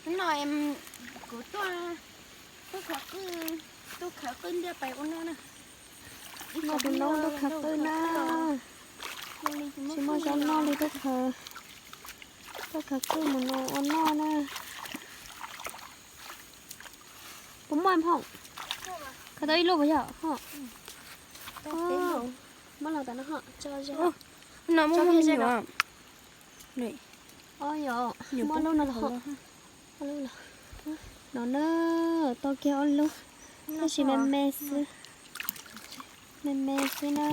No kuv tuaj, tuaj khaws qwj, tuaj khaws qwj liaj pais ua noj na. Noj tus noob tuaj khaws qwj na. Tsis muaj zaub noj li tuaj khaws, tuaj khaws qwj mus no ua noj na. Puas muaj phom? Khaws tau ib lub puas yog ho? Muab los tas no ho tso ze. No muaj ze no. Ob yom, muaj lub no los ho. No na, tau kiag ob lub, tab sis me me xwb, me me xwb na.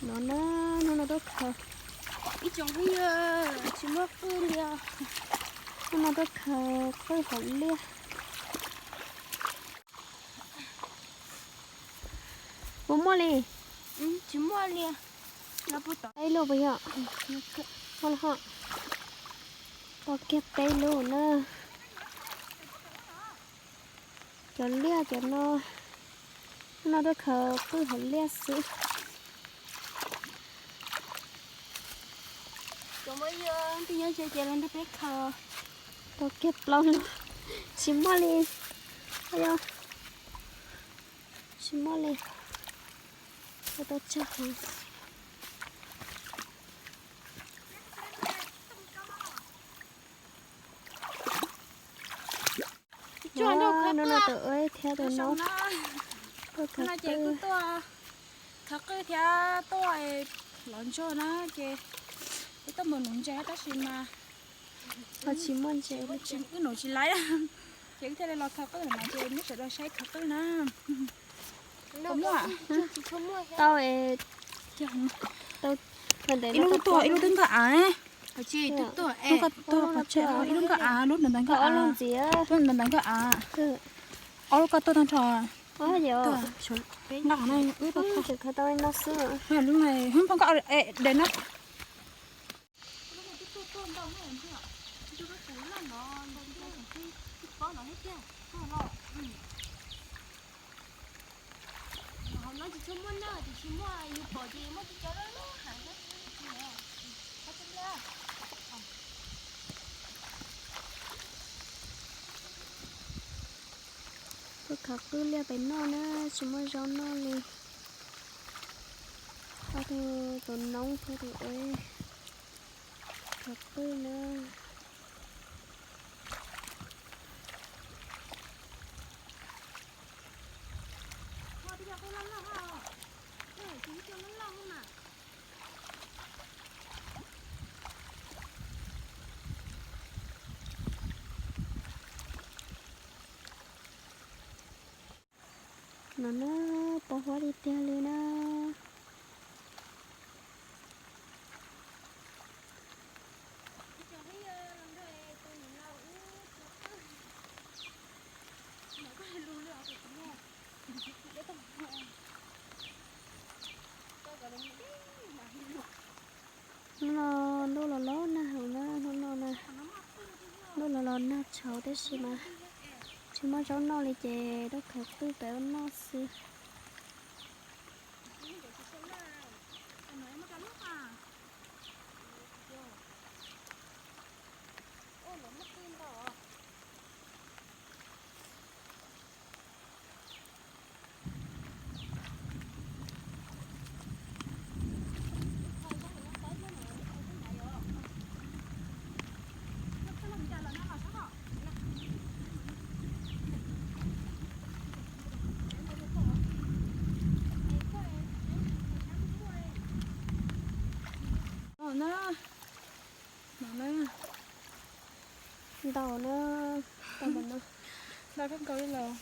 No na, hnub no tuaj khaws, ib tsoom phooj ywg, tsis muaj qwj li os. Hnub no tuaj khaws qwj hauv liaj. Puas muaj li? Tsis muaj li. Peb lub puas yog? Ho, tau kiag peb lub na. Cov liaj cov no, hnub no tuaj khaws qwj hauv liaj xwb. Cov phooj ywg, twb nyob ze ces los nrog peb khaws. Tau kiag plaub lub, tsis muaj li. Yog, tsis muaj li. Ua tau tsawg heev. Hnub no tus ub thiab tus noob tuaj khaws qwj, khaws qwj thiab tuaj lov ntsuag na ces wb tuaj mus nuv ntses tab sis mas ho tsis muaj ntses, wb nuv tsis laib ces wb thiaj li los khaws qwj no ces nej sawv daws saib khaws qwj na. Tau, ib lub tuag, ib lub twb nkag av. Ib lub nkag av, lub ntawd nkag av, lub ntawd nkag av. Ob lub koj tuag tag nrho. Nqa qhov no wb tuaj khaws. Lub no, hwb, phooj koj, de no. Tuaj khaws qwj liaj pem noj na, tsis muaj zaub noj li. Ob tug, tus noob thiab tus ub khaws qwj na. No na, pos huab tiag tiag li na. Hnub no ntuj los los nag heev na, hnub no na, ntuj los los nag tshauv tab sis mas tsis muaj zaub noj li ces tuaj khaws qwj pem ua noj xwb. Ntau na, ntau kawg nkaus li los,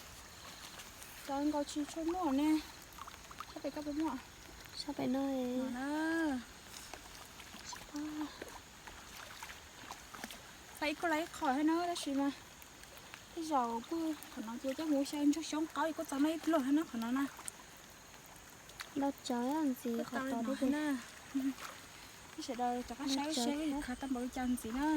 ntau kawg nkaus tsis tshua muaj ne. Sab pem koj puas muaj? Sab pem no na. Pab ib kuj lawv ib qho thiab na tab sis mas tej zaum kuj qhov no ces coj mus ua xyaw ntsuag xyoob qaub kuj txaus noj ib pluag thiab na qhov no na. Ntau tsawv ntxiv qhov tod thiab. Sawv daws rov qab saib seb khaws tau npaum li cas ntxiv na.